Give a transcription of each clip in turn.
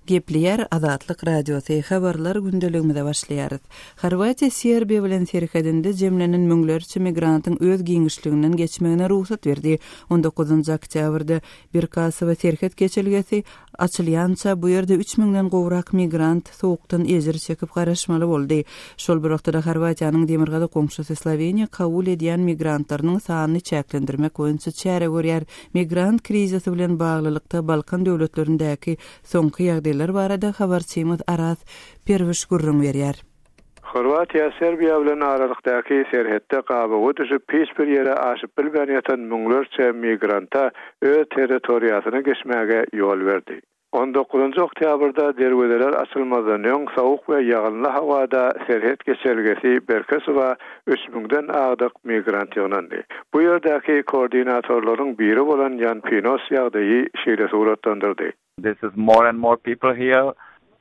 Gepleýär Azatlyk Radiosy, Habarlar gündeligimize başlaýarys. Horwatiýa Serbiýa bilen serhedinde jemlenen müňlerçe migrantyň öz giňişliginden geçmegine rugsat berdi. On dokuzynjy oktýabrda Birkasowa serhet geçelgesi açylýança bu ýerde üç müňden gowrak migrant sowukdan ejir çekip garaşmaly boldy. Şol bir wagtda-da Horwatiýanyň demirgazyk goňşusy Sloweniýa kabul edýän migrantlarynyň sanyny çäklendirmek boýunça çäre görýär. Migrant krizisi bilen baglylykda Balkan döwletlerindäki soňky ýagdaýlar barada habarçymyz Araz Perwiş gürrüň berýär. Horwatiýa Serbiýa bilen aralykdaky serhetde gabawa düşüp hiç bir ýere aşyp bilmän ýatan müňlerçe migranta öz territoriýasyna geçmäge ýol berdi. On dokuzynjy oktýabrda derwezeler açylmazdan öň sowuk we ýagynly howada serhet geçelgesi Berkesowa üç müňden agdyk migrant ýygnandy. Bu ýerdäki koordinatorlaryň biri bolan Ýan Pinos ýagdaýy şeýle suratlandyrdy. This is more and more people here,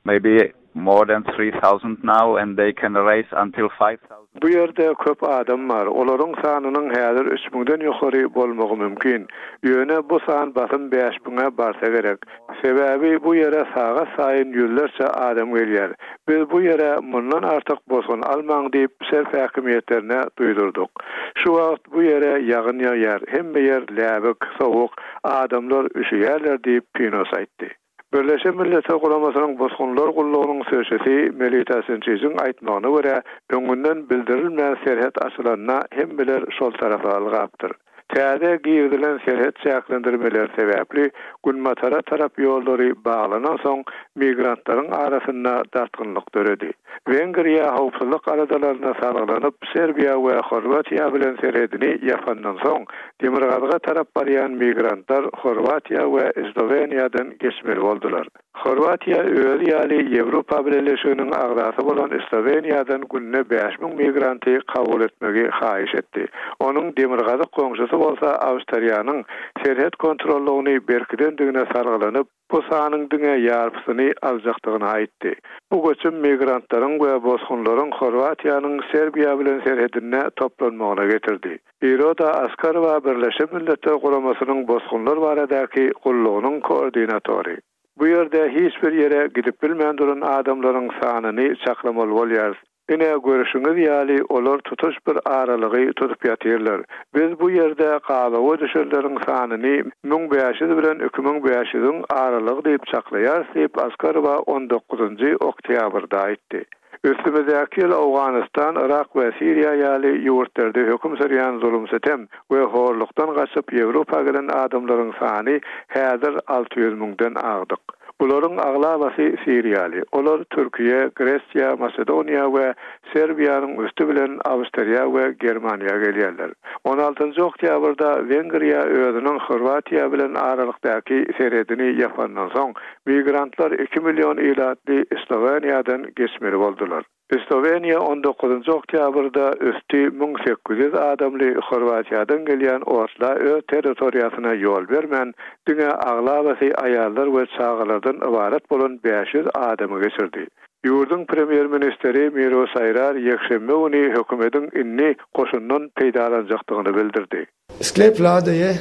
maybe more than 3000 now and they can raise until 5000. Bu ýerde köp adam bar, olaryň sanynyň häzir üç müňden ýokary bolmagy mümkin. Ýöne bu san basym bäş müňe barsa gerek. Sebäbi bu ýere sagat saýyn ýüzlerçe adam gelýär. Biz bu ýere mundan artyk bosgun almaň diýip, serb häkimiýetlerine duýdurdyk. Şu wagt bu ýere ýagyn ýagýar, hemme ýer läbik, sowuk, adamlar üşüýärler diýip, Pinos aýtdy. Birleşen Milletler Guramasynyň Bosgunlar gullugynyň sözçüsi Melita Sinçijiň aýtmagyna görä, öňünden bildirilmän serhet açylanda hemmeler şol tarapa ylgapdyr. Täze girizilen serhet çäklendirmeleri sebäpli günbatara tarap ýollary baglanansoň, migrantlaryň arasynda dartgynlyk döredi. Wengriýa howpsuzlyk aladalaryna salgylanyp, Serbiýa we Horwatiýa bilen serhedini ýapandan soň, demirgazyga tarap barýan migrantlar Horwatiýa we Sloweniýadan geçmeli boldular. Horwatiýa özi ýaly Ýewropa Bileleşiginiň agzasy bolan Sloweniýadan günde 5000 migranty kabul etmegi haýyş etdi. Onuň demirgazyk goňşusy bolsa Awstriýanyň serhet kontrollygyny berkidendigine salgylanyp, bu sanyň diňe ýarpysyny aljakdygyny aýtdy. Bu göçüm migrantlaryň we bosgunlaryň Horwatiýanyň Serbiýa bilen serhedinde toplanmagyna getirdi. Iroda Askarowa Birleşen Milletler Guramasynyň bosgunlar baradaky gullugynyň koordinatory. Bu ýerde hiç bir ýere gidip bilmän duran adamlaryň sanyny çaklamaly bolýarys. Ine, görüşiňiz ýaly, olar tutuş bir aralygy tutup ýatyrlar. Biz bu ýerde gabawa düşenleriň sanyny 1500 bilen 2500-iň aralygy diýip çaklaýarys diýip, Askarowa on dokuzynjy oktýabrda aýtdy. Üstümizdäki ýyl Owganystan, Yrak we Siriýa ýaly ýurtlarda höküm sürýän zulum-sütem we horlukdan gaçyp Ýewropa gelen adamlaryň sany häzir 600 müňden agdyk. Bularyň aglabasy siriýaly. Olar Türkiýe, Gresiýa, Masedoniýa we Serbiýanyň üsti bilen Awstriýa we Germaniýa gelýärler. On altynjy oktýabrda Wengriýa özüniň Horwatiýa bilen aralykdaky serhedini ýapandan soň, migrantlar iki million ilatly Sloweniýadan geçmeli boldular. Sloweniýa on dokuzynjy oktýabrda üsti 1800 adamly Horwatiýadan gelýän otla öz territoriýasyna ýol bermän, diňe aglabasy aýallar we çagalardan ybarat bolan 500 adamy geçirdi. Ýurduň premýer-ministri Miro Saýrar ýekşenbe güni hökümetiň indi goşundan peýdalanjakdygyny bildirdi. Sklep vlade je,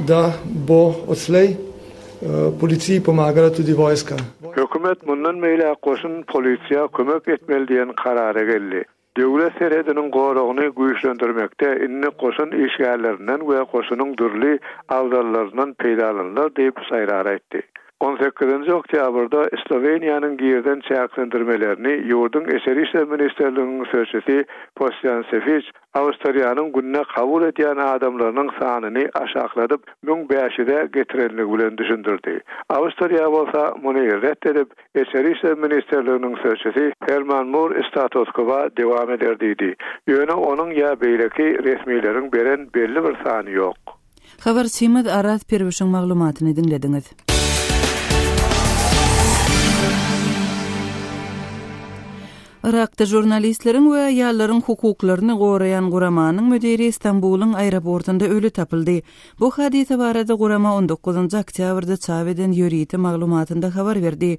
da bo odslej policiji pomagala tudi vojska. Hökümet mundan beýläk goşun polisiýa kömek etmeli diýen karara geldi. Döwlet serhediniň goragyny güýçlendirmekde indi goşun işgärlerinden we goşunyň dürli abzallaryndan peýdalanylar diýip, Saýrar aýtdy. On sekizinji oktýabrda Sloweniýanyň girizen çäklendirmelerini ýurduň Içeri işler ministrliginiň sözçüsi Postýan Sefiç Awstriýanyň günde kabul edýän adamlarynyň sanyny aşakladyp, 1500-e getirenligi bilen düşündirdi. Awstriýa bolsa muny ret edip, Içeri işler ministrliginiň sözçüsi Herman Mur status-kwo dewam eder diýdi. Ýöne onuň ýa beýleki resmileriň beren belli bir sany ýok. Habarçymyz Araz Perwişiň maglumatyny diňlediňiz. Yrakda žurnalistleriň we aýallaryň hukuklaryny goraýan guramanyň müdiri Stambulyň aeroportunda öli tapyldy. Bu hadysa barada gurama on dokuzynjy oktýabrda çap eden ýörite maglumatynda habar berdi.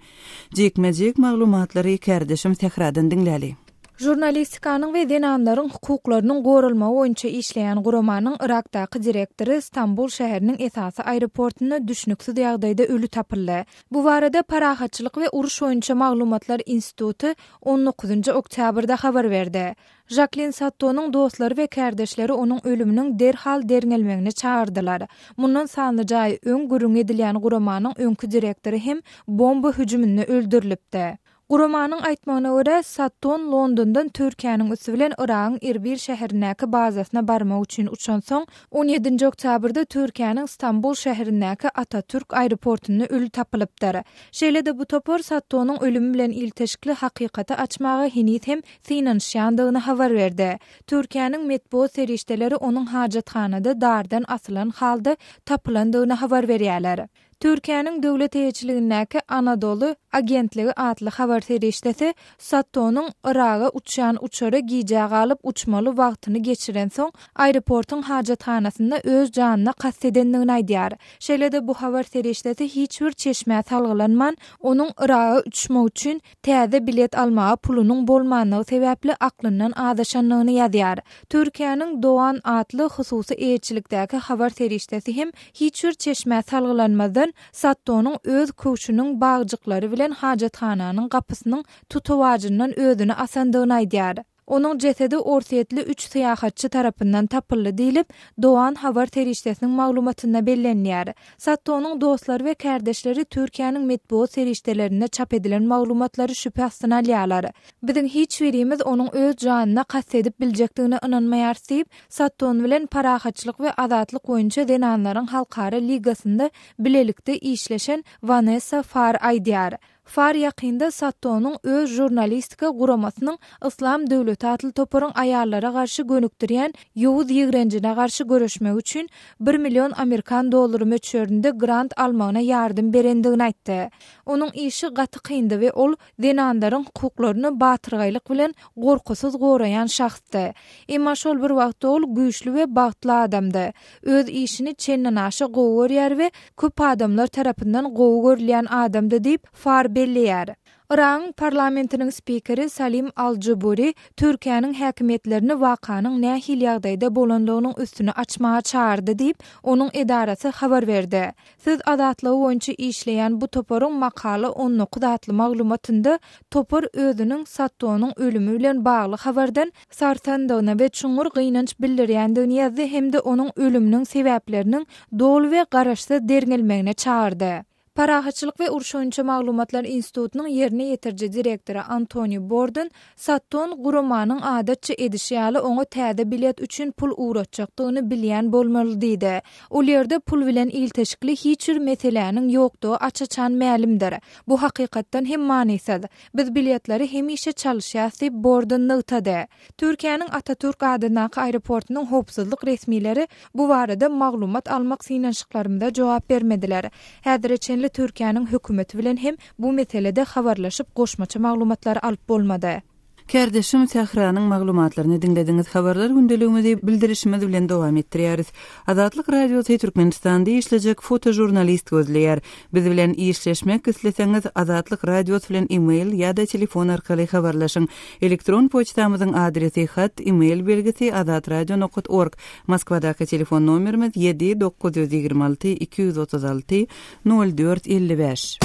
Jikme-jik maglumatlary kärdeşim Sähradan diňläli. Žurnalistikanyň we zenanlaryň hukuklarynyň goralmagy boýunça işleýän guramanyň Yrakdaky direktory Stambul şäheriniň esasy aeroportynda düşnüksiz ýagdaýda öli tapyldy. Bu barada Parahatçylyk we uruş boýunça maglumatlar instituty on dokuzynjy oktýabrda habar berdi. Žaklin Sattonyň dostlary we kärdeşleri onuň ölüminiň derhal derňelmegine çagyrdylar. Mundan sanlyja aý öň gürrüňi edilýän guramanyň öňki direktory hem bomba hüjüminde öldürilipdi. Guramanyň aýtmagyna görä, Satton Londondan Türkiýäniň üsti bilen Yragyň Irbil şäherindäki bazasyna barmak üçin uçansoň, on ýedinji oktýabrda Türkiýäniň Stambul şäherindäki Atatürk aeroportynda öli tapylypdyr. Şeýle-de bu topar Sattonyň ölümi bilen ilteşikli hakykaty açmaga heniz hem synanyşýandygyny habar berdi. Türkiýäniň metbugat serişdeleri onuň hajathanada dardan asylan halda tapylandygyny habar berýärler. Türkiýäniň döwlet eýeçiligindäki Anadolu agentligi atly habar serişdesi Sattonyň Yraga uçýan uçary gijä galyp uçmaly wagtyny geçirensoň aeroportyň hajathanasynda öz janyna kast edendigini aýdýar. Şeýle-de bu habar serişdesi hiç bir çeşmä salgylanman, onuň Yraga uçmak üçin täze bilet almaga pulunyň bolmanlygy sebäpli aklyndan azaşandygyny ýazýar. Türkiýäniň Dogan atly hususy eýeçilikdäki habar serişdesi hem hiç bir çeşmä salgylanmazdan, Sattonyň öz köwşüniň bagjyklary bilen hajathananyň gapysynyň tutawajyndan özüni asandygyny aýdýar. Onuň jesedi orsýetli üç syýahatçy tarapyndan tapyldy diýlip, Dogan habar serişdesiniň maglumatynda bellenilýär. Sattonyň dostlary we kärdeşleri Türkiýäniň metbugat serişdelerinde çap edilen maglumatlary şübhe astyna alýarlar. Biziň hiç birimiz onuň öz janyna kast edip biljekdigine ynanmaýarys diýip, Satton bilen Parahatçylyk we azatlyk boýunça zenanlaryň halkara ligasynda bilelikde işleşen Wanessa Farr aýdýar. Far ýakynda Sattonyň öz žurnalistika guramasynyň Yslam döwleti atly toparyň aýallara garşy gönükdirýän ýowuz ýigrenjine garşy göreşmegi üçin bir million amerikan dollary möçberinde grant almagyna ýardam berendigini aýtdy. Onuň işi gaty kyndy we ol zenanlaryň hukuklaryny batyrgaýlyk bilen gorkusyz goraýan şahsdy. Emma şol bir wagtda ol güýçli we bagtly adamdy. Öz işini çendenaşa gowy görýär we köp adamlar tarapyndan gowy görülýän adamdy diýip, Far belleýär. Yragyň parlamentiniň spikeri Salim al-Juburi Türkiýäniň häkimiýetlerini wakanyň nähili ýagdaýda bolandygynyň üstüni açmaga çagyrdy diýip, onuň edarasy habar berdi. Söz azatlygy boýunça işleýän bu toparyň Makala 19 atly maglumatynda topar özüniň Sattonyň ölümi bilen bagly habardan sarsandygyny we çuňňur gynanç bildirýändigini ýazdy hem-de onuň ölüminiň sebäpleriniň doly we garaşsyz derňelmegine çagyrdy. Parahatçylyk we uruş boýunça maglumatlar institutynyň ýerine ýetiriji direktory Antoni Borden Satton guramanyň adatça edişi ýaly oňa täze bilet üçin pul ugratjakdygyny bilýän bolmaly diýdi. Ol ýerde pul bilen ilteşikli hiç bir meseläniň ýokdugy aç-açan mälimdir. Bu hakykatdan hem manysyz. Biz biletleri hemişe çalyşýas diýip, Borden nygtady. Türkiýäniň Atatürk adyndaky aeroportunyň howpsuzlyk resmileri bu barada maglumat almak synanyşyklarymyza jogap bermediler. Häzire çenli Türkiýäniň hökümeti bilen hem bu meselede habarlaşyp goşmaça maglumatlary alyp bolmady. Kärdeşim Sähranyň maglumatlaryny diňlediňiz. Habarlar gündeligimizi bildirişimiz bilen dowam etdirýäris. Azatlyk Radiosy Türkmenistanda işlejek fotožurnalist gözleýär. Biz bilen işleşmek isleseňiz Azatlyk Radiosy bilen e-mail ýa-da telefon arkaly habarlaşyň. Elektron poçtamyzyň adresi hat, e-mail belgisi azatradio nokat org. Moskwadaky telefon nomerimiz 7 926 236 04 55.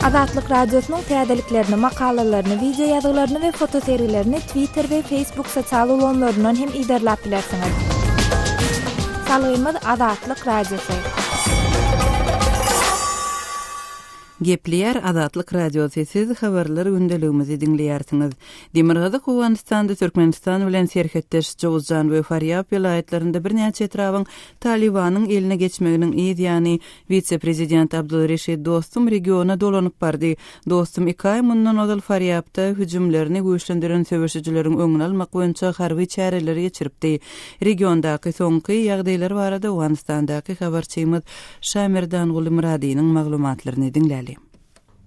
Azatlyk Radiosynyň täzeliklerini, makalalaryny, wideo ýazgylaryny we fotosergilerini Twitter we Facebook sosial ulgamlaryndan hem yzarlap bilersiňiz. Salgymyz Azatlyk Radiosy. Gepleýär Azatlyk Radiosy, siz habarlar gündeligimizi diňleýärsiňiz. Demirgazyk Owganystanda Türkmenistan bilen serhetdeş Jowzjan we Farýab welaýatlarynda birnäçe etrabyň Talybanyň eline geçmeginiň yz ýany, wise-prezident Abdul Reşid Dostum regiona dolanyp bardy. Dostum iki aý mundan ozal Farýabda hüjümlerini güýçlendiren söweşijileriň öňüni almak boýunça harby çäreleri geçiripdi. Regiondaky soňky ýagdaýlar barada Owganystandaky habarçymyz Şamerdanguly Myradynyň maglumatlaryny diňläli.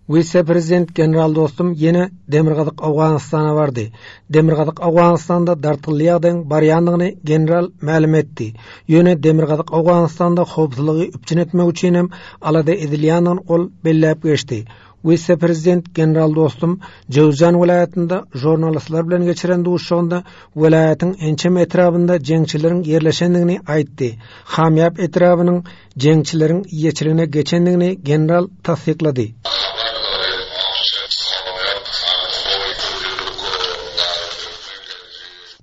Wise-prezident general Dostum ýene Demirgazyk Owganystana bardy. Demirgazyk Owganystanda dartgynly ýagdaýyň barýandygyny general mälim etdi. Ýöne Demirgazyk Owganystanda howpsuzlygy üpjün etmek üçin hem alada edilýändigini ol belläp geçdi. Wise-prezident general Dostum Jöwüzjan welaýatynda žurnalistler bilen geçiren duşuşygynda welaýatyň ençeme etrabynda jeňçileriň ýerleşendigini aýtdy. Hamýap etrabynyň jeňçileriň eýeçiligine geçendigini general tassyklady.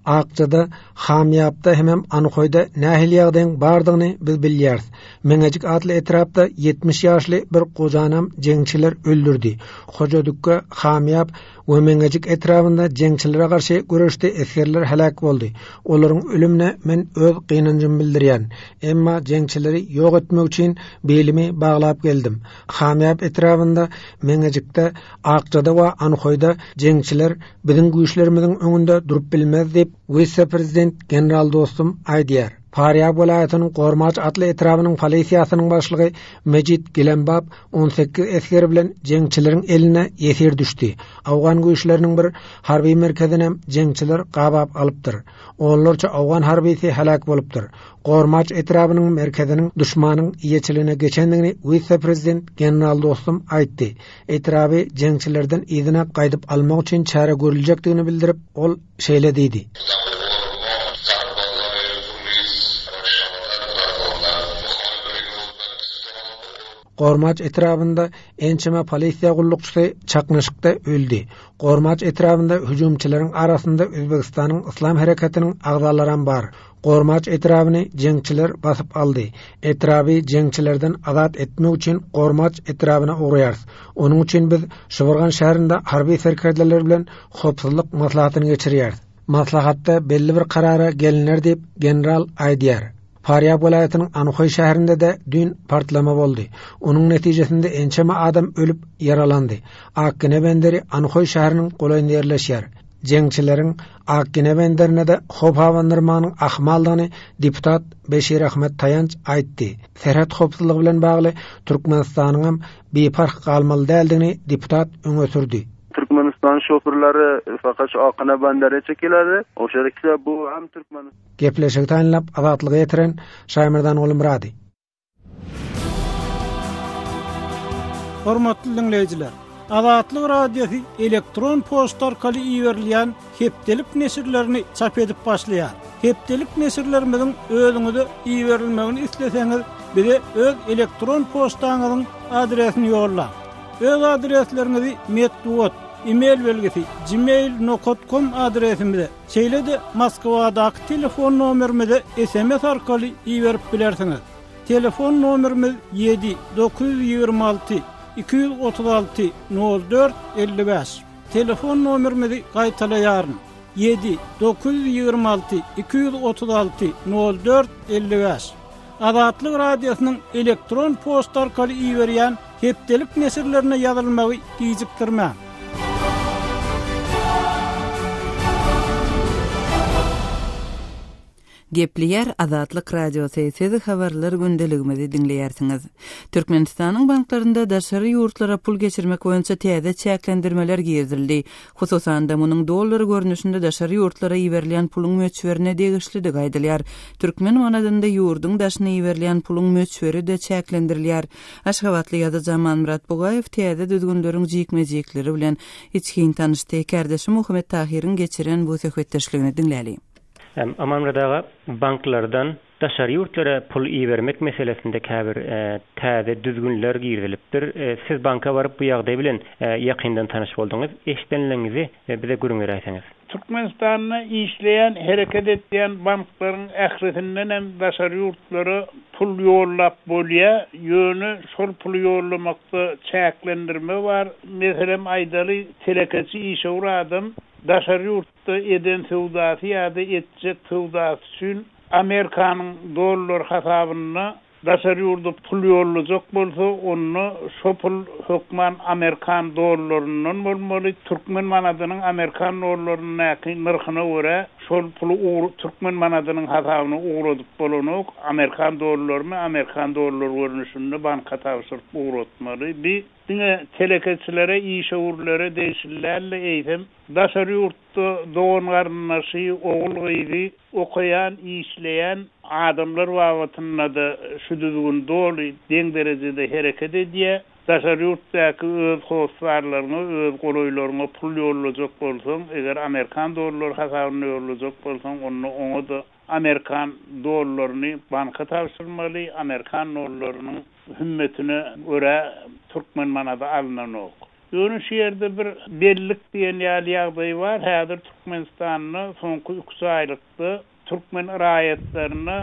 Akjada, Hamýapda hemem Anhoýda nähili ýagdaýyň bardygyny biz bilýäris. Meňejik atly etrapda 70 ýaşly bir gojanam jeňçiler öldürdi. Hojadükge, Hamýap we Meňejik etrabynda jeňçilere garşy göreşde esgerler heläk boldy. Olaryň ölümine men öz gynanjymy bildirýän. Emma jeňçileri ýok etmek üçin bilimi baglap geldim. Hamýap etrabynda, Meňejikde, Akjada we Anhoýda jeňçiler biziň güýçlerimiziň öňünde durup bilmez diýip, wise-prezident general Dostum aýdýar. Farýab welaýatynyň Gormaç atly etrabynyň polisiýasynyň başlygy Mejit Gilembab 18 esgeri bilen jeňçileriň eline ýesir düşdi. Owgan güýçleriniň bir harby merkezinem jeňçiler gabap alypdyr. Onlarça owgan harbysy heläk bolupdyr. Gormaç etrabynyň merkeziniň duşmanyň eýeçiligine geçendigini wise-prezident general Dostum aýtdy. Etraby jeňçilerden yzyna gaýdyp almak üçin çäre görüljekdigini bildirip, ol şeýle diýdi. Gormaç etrabynda ençeme polisiýa gullukçysy çaknyşykda öldi. Gormaç etrabynda hüjümçileriň arasynda Özbegistanyň Yslam hereketiniň agzalaram bar. Gormaç etrabyny jeňçiler basyp aldy. Etraby jeňçilerden azat etmek üçin Gormaç etrabyna ugraýarys. Onuň üçin biz Şybyrgan şäherinde harby serkerdeler bilen howpsuzlyk maslahatyny geçirýäris. Maslahatda belli bir karara geliner diýip, general aýdýar. Farýab welaýatynyň Anhoý şäherinde-de düýn partlama boldy. Onuň netijesinde ençeme adam ölüp, ýaralandy. Akgine benderi Anhoý şäheriniň golaýynda ýerleşýär. Jeňçileriň Akgine benderine-de howp abandyrmagynyň ahmaldygyny deputat Beşir Ahmet Taýanç aýtdy. Serhet howpsuzlygy bilen bagly Türkmenistanyňam biparh galmaly däldigini deputat öňe sürdi. Türkmenistan şoförleri fakat şu Akgine bendere çekiledi. Oşa bu hem Türkmenistan Gepleşigi taýynlap Azatlyga ýetiren Şaýmyrdan Gulmyrady. Hormatly diňleýjiler! Azatlyk Radiosy elektron poçta arkaly iberilýän hepdelik neşirlerini çap edip başlaýar. Hepdelik neşirlerimiziň özüňize iberilmegini isleseňiz, bize öz elektron poçtaňyzyň adresini ýollaň. Öz adresleriňizi metbugat, e-mail belgisi, gmail nokat kom adresimize, Şeýle-de Moskwadaky telefon nomerimize sms arkaly iberip bilersiňiz. Telefon nomerimiz ýedi 926 236 04 55. Telefon nomerimizi gaýtalaýaryn, ýedi 926 236 04 55. Azatlyk Radiosynyň elektron poçta arkaly iberýän hepdelik neşirlerine ýazylmagy gijikdirmäň. Gepleýär Azatlyk Radiosy, siz habarlar gündeligimizi diňleýärsiňiz. Türkmenistanyň banklarynda daşary ýurtlara pul geçirmek boýunça täze çäklendirmeler girizildi. Hususan-da, munuň dollar görnüşinde daşary ýurtlara iberilýän puluň möçberine degişlidigi aýdylýar. Türkmen manadynda ýurduň daşyna iberilýän puluň möçberi-de çäklendirilýär. Aşgabatly ýazyjy Amanmyrat Bugaýew täze düzgünleriň jikme-jikleri bilen içgin tanyşdy. Kärdeşi Muhammet Tahyryň geçiren bu söhbetdeşligini diňläli. Amanmyrat aga, banklardan Daşary ýurtlara pul ibermek meselesinde käbir täze düzgünler girizilipdir. Siz banka baryp bu ýagdaý bilen ýakyndan tanyş bolduňyz. Eşidenleriňizi bize gürrüň beräýseňiz. Türkmenistanda işleýän, hereket edýän banklaryň ählisinden hem daşary ýurtlara pul ýollap bolýar, ýöne şol puly ýollamakda çäklendirme bar. Meselem aýdaly, telekeçi, işewür adam daşary ýurtda eden söwdasy ýa-da etjek söwdasy üçin Amerikanyň dollar hasabynda. daşary ýurda pul ýollajak bolsa, onda şo pul hökman amerikan dollaryndan bolmaly. Türkmen manadynyň amerikan dollaryndaky nyrhyna görä şol puly türkmen manadynyň hasabyna ugradyp bolanok. Amerikan dollarymy amerikan dollar görnüşinde banka tabşyryp ugratmaly. Bi diňe telekeçilere, işewürlere degişli däl-de, eýsem, daşary ýurtda dogan-garyndaşy, ogul-gyzy okaýan, işleýän adamlar babatynda-da şu düzgün doly deň derejede hereket edýär. Daşary ýurtdaky öz hossarlaryňa, öz golaýlaryňa pul ýollajak bolsaň, eger amerikan dollary hasabynda ýollajak bolsaň, onda oňa-da amerikan dollaryny banka tabşyrmaly, amerikan dollarynyň hümmetine görä türkmen manady alnanok. Ýöne şu ýerde bir bellik diýen ýaly ýagdaý bar, häzir Türkmenistanda soňky üç aýlykda türkmen raýatlaryna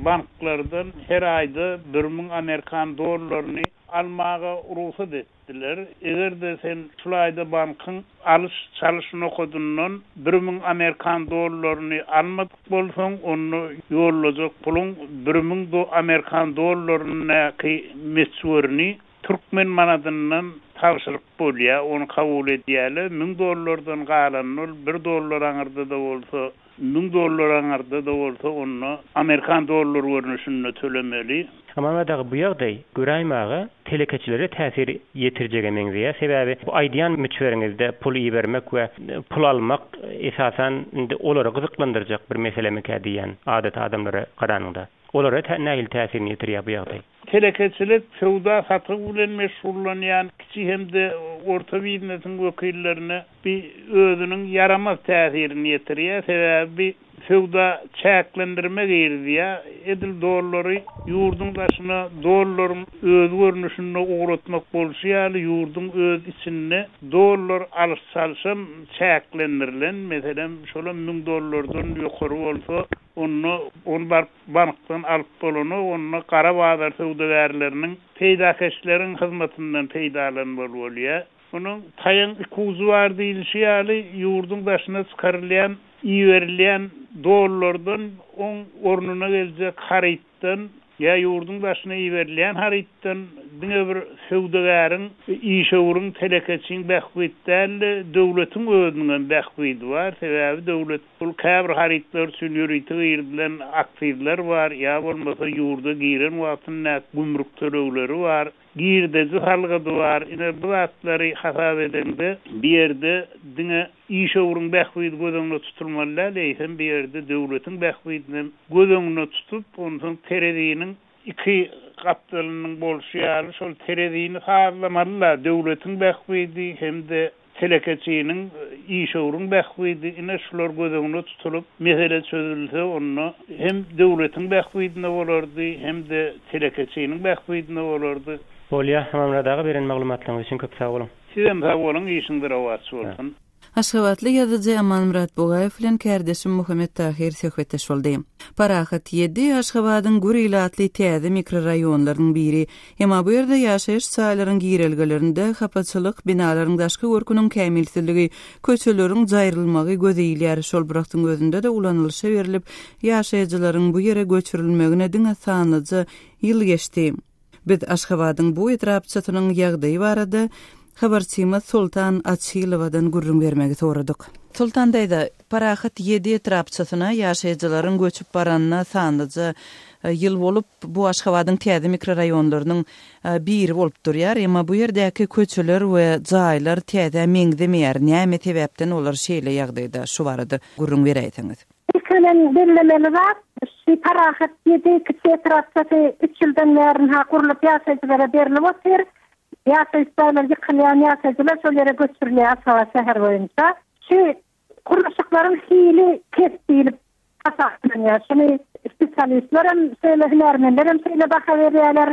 banklardan her aýda bir müň amerikan dollaryny almaga rugsat etdiler. Eger-de sen şul aýda bankyň alyş-çalyş nokadyndan bir müň amerikan dollaryny almadyk bolsaň, onda ýollajak puluň bir müň amerikan dollaryndaky möçberini Türkmen manadyndan tabşyryp bolýar, ony kabul edýärler. Müň dollardan galanyny ol bir dollar aňyrda-da bolsa, müň dollar aňyrda-da bolsa, onda amerikan dollar görnüşinde tölemeli. Amanmyrat aga, bu ýagdaý göräýmäge telekeçilere täsir ýetirjege meňzeýär. Sebäbi bu aýdýan möçberiňizde pul ibermek we pul almak esasan indi olary gyzyklandyrjak bir meselemikä diýýän adaty adamlara garanyňda. Olara nähili täsirini ýetirýär bu ýagdaý? Telekeçilik, söwda-satyg bilen meşgullanýan kiçi hem-de orta biznesiň wekillerine bi özüniň ýaramaz täsirini ýetirýär. Sebäbi bi söwda çäklendirme girizýär. Edil dollary ýurduň daşyna dollaryň özi görnüşinde ugratmak bolşy ýaly, ýurduň öz içinde dollar alyş-çalşam çäklendirilen. Meselem, şolam müň dollardan ýokary bolsa, onda ony baryp bankdan alyp bolanok, onda gara bazar söwdagärleriniň, peýdakeşleriň hyzmatyndan peýdalanmaly bolýar. Munuň taýaň iki ujy bar diýlişi ýaly, ýurduň daşyna çykarylýan, iberilýän dollardan oň ornuna geljek harytdan ýa ýurduň daşyna iberilýän harytdan diňe bir söwdagäriň, işewüriň, telekeçiň bähbit däl-de, döwletiň özüniňem bähbidi bar. Sebäbi döwlet Bul käbir harytlar üçin ýörite girizilen aksizler bar, ýa bolmasa ýurda giren wagtynda gümrük tölegleri bar, girdeji salgydy bar. Ine, bu zatlary hasap edeňde, bu ýerde diňe işewüriň bähbidi göz öňünde tutulmaly däl, eýsem bu ýerde döwletiň bähbidinem göz öňünde tutup, onsoň tereziniň Iki gapdalynyň bolşy ýaly, şol terezini sazlamaly-da, döwletiň bähbidi hem-de telekeçiniň, işewüriň bähbidi, ine, şular göz öňünde tutulyp, mesele çözülse, onda hem döwletiň bähbidine bolardy, hem-de telekeçiniň bähbidine bolardy. Bolýa, Amanmyrat aga beren maglumatlaryňyz üçin köp sag boluň. Sizem sag boluň, işiňiz rowaç bolsun. Aşgabatly ýazyjy Amanmyrat Bugaýew bilen kärdeşim Muhammet Tahyr söhbetdeş boldy. Parahat ýedi, Aşgabadyň gür ilatly täze mikroraýonlarynyň biri. Emma bu ýerde ýaşaýyş jaýlaryň girelgelerinde hapaçylyk, binalaryň daşky görküniň kämilsizligi, köçeleriň jaýrylmagy göze ilýär. Şol bir wagtyň özünde-de ulanylyşa berlip, ýaşaýjylaryň bu ýere göçürilmegine diňe sanlyja ýyl geçdi. Biz Aşgabadyň bu etrapçasynyň ýagdaýy barada habarçymyz Soltan Açylowadan gürrüň bermegi soradyk. Soltan daýza, Parahat ýedi etrapçasyna ýaşaýjylaryň göçüp baranyna sanlyja ýyl bolup, bu Aşgabadyň täze mikroraýonlarynyň biri bolup durýar. Emma bu ýerdäki köçeler we jaýlar täzä meňzemeýär. Näme sebäpden olar şeýle ýagdaýda? Şu barada gürrüň beräýseňiz. Ilki bilen bellemeli zat, şu Parahat ýedi kiçi etrapçasy üç ýyldan bäri ynha gurlup ýaşaýjylara berlip otyr. Ýaşaýyş jaýlary ýykylýan ýaşaýjylar şol ýere göçürilýär Aşgabat şäheri boýunça. Şu gurluşyklaryň hili pes diýlip hasaplanýar. Şuny spesialistler hem şeýle, hünärmenler hem şeýle baha berýärler.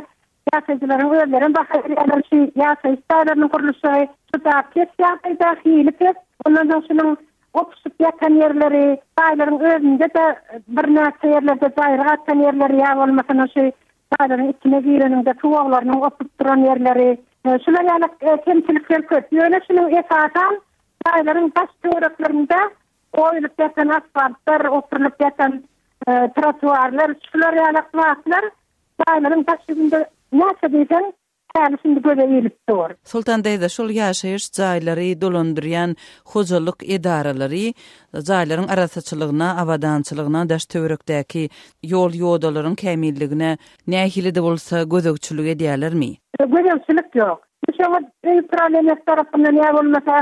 Ýaşaýjylaryň özleri hem baha berýärler. Şu ýaşaýyş jaýlarynyň gurluşygy juda pes ýagdaýda, hili pes. Ondan soň şunuň Opuşyp ýatan ýerleri, jaýlaryň özünde-de birnäçe ýerlerde jaýryk atan ýerleri ýa bolmasa şu jaýlaryň içine gireniňde suwaglarynyň opup duran ýerleri, şular ýaly kemçilikler köp. Ýöne şunuň esasan jaýlaryň daş-töwereklerinde goýulyp ýatan asfaltlar, oturylyp ýatan trotuarlar, şular ýaly zatlar. Jaýlaryň daş ýüzünde näçe diýseň, häli-şindi göze ilip dur. Soltan daýza, şol ýaşaýyş jaýlary dolandyrýan hojalyk edaralary jaýlaryň arassaçylygyna, abadançylygyna, daş-töwerekdäki ýol-ýodalaryň kämilligine nähili-de bolsa gözegçilik edýärlermi? Gözegçilik ýok. Şoňa öý uprawleniýasy tarapyndan ýa bolmasa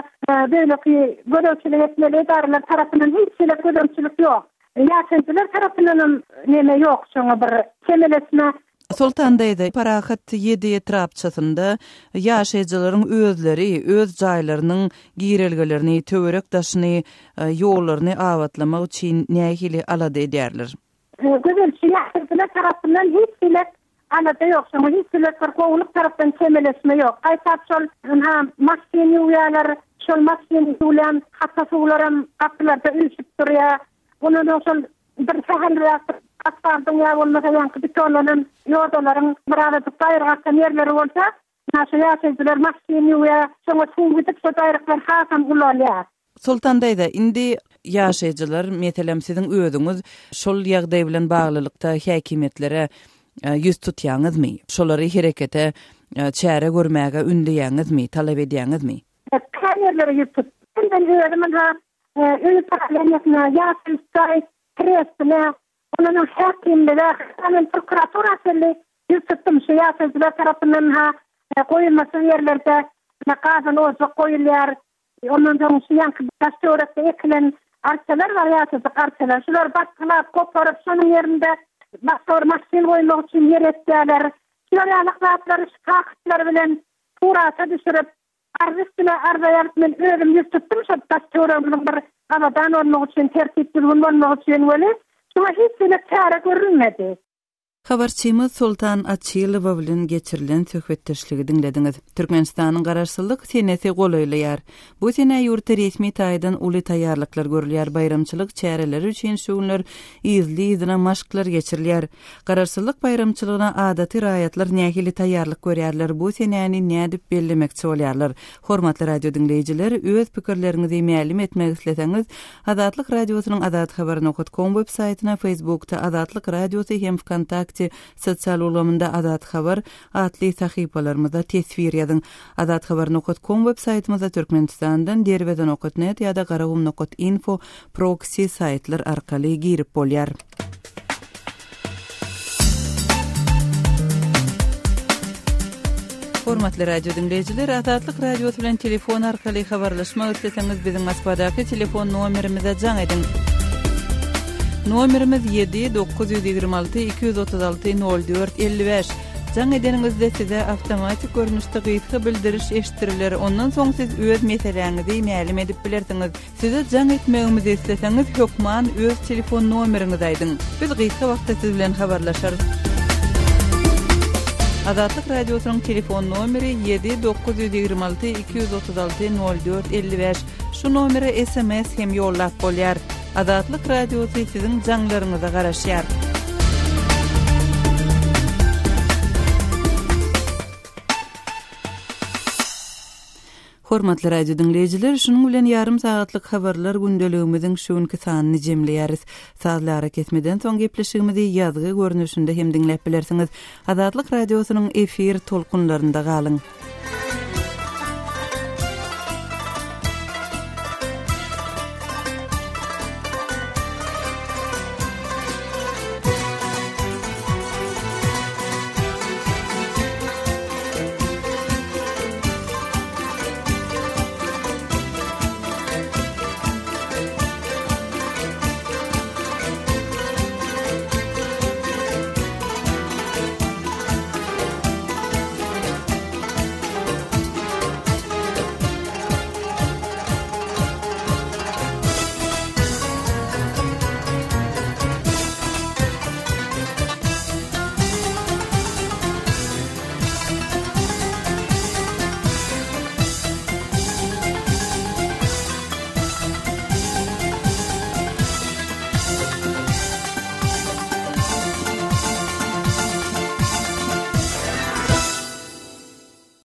beýleki gözegçilik etmeli edaralar tarapyndan hiç hili gözegçilik ýok. Ýaşaýjylar tarapyndanam neme ýok şoňa bir çemeleşme. Soltan daýza, Parahat ýedi etrapçasynda ýaşaýjylaryň özleri öz jaýlarynyň girelgelerini, töwerek-daşyny, ýollaryny abatlamak üçin nähili alada edýärler? Gözelçi ýaşaýjylar tarapyndan hiç hili alada ýok, şoňa hiç hili bir gowulyk tarapdan çemeleşme ýok. Gaýtap şol ynha maşyn ýuwýarlar, şol maşyn ýuwlan hapa suwlaram gapylarda üýşüp durýar. Ondan soň şol bir sähelräk bir asfaltyň ýa bolmasa ýaňky betonlanan ýodalaryň birazajyk gaýry gaçan ýerleri bolsa, ynha şu ýaşaýjylar maşyn ýuwýar, şoňa suw gidip şo jaýryklar hasam ulalýar. Soltan daýza, indi ýaşaýjylar, meselem, siziň özüňiz şol ýagdaý bilen baglylykda häkimiýetlere ýüz tutýaňyzmy? Şolary herekete, çäre görmäge ündeýäňizmi, talap edýäňizmi? Kän ýerlere ýüz tutdum. Men özüm ynha öý uprawilenýesine, ýaşaýyş jaý trestine, ondan soň häkimlige, hatda men prokuratura çenli ýüz tutdum. Şu ýaşaýjylar tarapyndan ynha goýulmasyz ýerlerde gazan ojak goýulýar. Ondan soň şu ýaňky daş-töwerekde ekilen arçalar bar, ýaşajyk arçalar. Şulary basgylap, goparyp, şonuň ýerinde başga bir maşyn goýmak üçin ýer etýärler. Şular ýaly zatlary şu kagyzlar bilen surata düşürip, arza üstüne arza ýazyp men özüm ýüz tutdum şo daş-töweregimiziň bir abadan bolmagy üçin, tertip-düzgün bolmagy üçin weli, şuňa hiç hili çäre görülmedi. Habarçymyz Soltan Açylowa bilen geçirilen söhbetdeşligi diňlediňiz. Türkmenistanyň Garaşsyzlyk senesi golaýlaýar. Bu senä ýurtda resmi taýdan uly taýýarlyklar görülýär, baýramçylyk çäreleri üçin şu günler yzly-yzyna maşklar geçirilýär. Garaşsyzlyk baýramçylygyna adaty raýatlar nähili taýýarlyk görýärler, bu senäni nädip bellemekçi bolýarlar? Hormatly radio diňleýjiler, öz pikirleriňizi mälim etmek isleseňiz, Azatlyk Radiosynyň Azathabar nokat kom web saýtyna, Facebookda Azatlyk Radiosy hem Wkontakte sosial ulgamynda Azathabar atly sahypalarymyzda teswir ýazyň. Azathabar nokat kom web saýtymyzda Türkmenistandan Derweze nokat net ýa-da Garagum nokat info proksi saýtlar arkaly girip bolýar. Hormatly radio diňleýjiler, Azatlyk Radiosy bilen telefon arkaly habarlaşmak isleseňiz, biziň Moskwadaky telefon nomerimize jaň ediň. Nomerimiz 7 926 236 04 55. Jaň edeniňizde size awtomatik görnüşde gysga bildiriş eşitdiriler. Ondan soň siz öz meseläňizi mälim edip bilersiňiz. Size jaň etmegimizi isleseňiz hökman öz telefon nomeriňizi aýdyň. Biz gysga wagtda siz bilen habarlaşarys. Azatlyk Radiosynyň telefon nomeri 7 926 236 04 55. Şu nomere sms hem ýollap bolýar. Azatlyk Radiosy siziň jaňlaryňyza garaşýar. Hormatly radio diňleýjiler, şunuň bilen ýarym sagatlyk habarlar gündeligimiziň şu günki sanyny jemleýäris. Sazly arakesmeden soň gepleşigimizi ýazgy görnüşinde hem diňläp bilersiňiz. Azatlyk Radiosynyň efir tolkunlarynda galyň!